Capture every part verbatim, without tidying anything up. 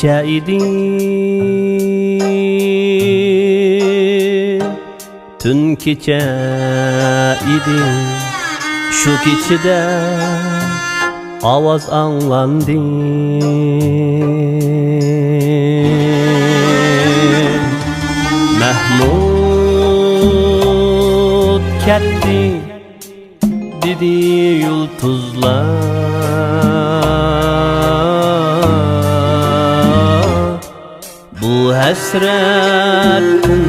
ئىدى، تۈن كېچە ئىدى، شۇ كېچىدە ئاۋاز ئاڭلاندى. مەھمۇد كەتتى، دېدى يۇلتۇزلار. بۇ ھەسرەتتىن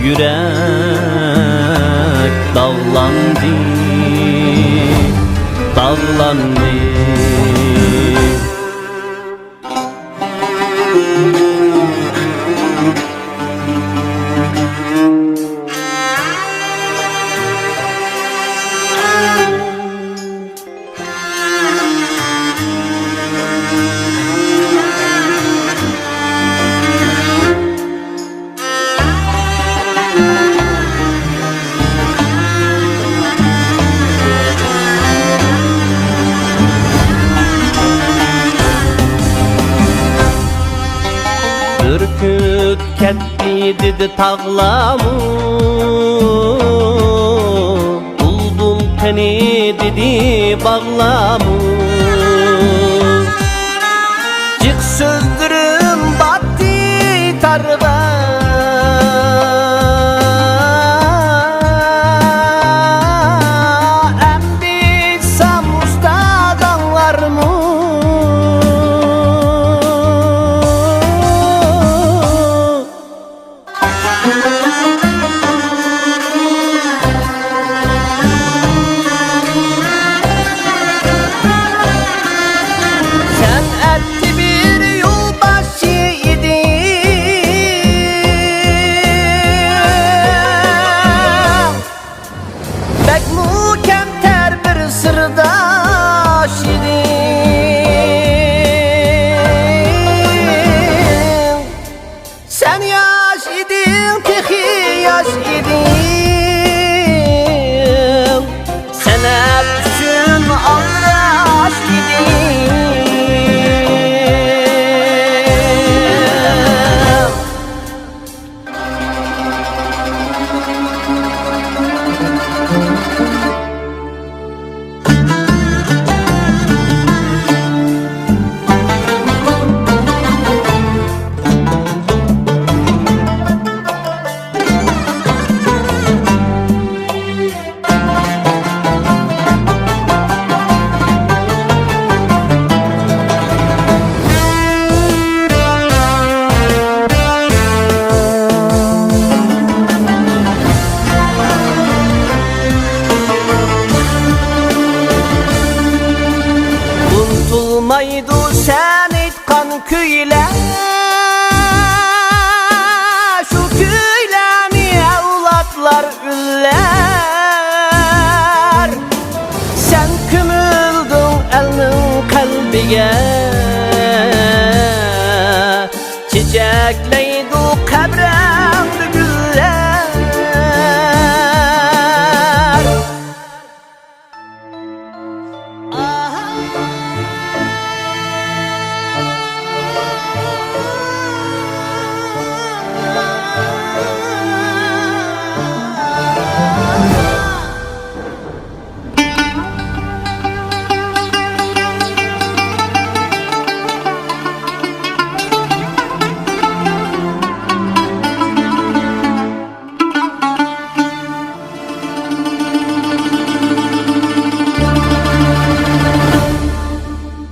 يۈرەك داغلاندى، داغلاندى. بۈركۈت كەتتى دېدى تاغلارمۇ، بۇلبۇل قېنى دېدى باغلارمۇ. جىق سۆزلىرىم باتتى تارغا، ئەمدى ئېيتسام ئۇستازاڭلارمۇ. سەنئەتتە بىر يولباشچى ئىدىڭ، بەكمۇ كەمتەر بىر سىرداش ئىدىڭ. سەن ياش ئىدىڭ، تېخى ياش ئىدىڭ، سەنئەت ئۈچۈن ئالدىراش ئىدىڭ. ئۇنتۇلمايدۇ سەن ئېيتقان كۈيلەر، شۇ كۈيلەرنى ئەۋلادلار ئۈنلەر. سەن كۆمۈلدۈڭ ئەلنىڭ قەلبىگە، چېچەكلەي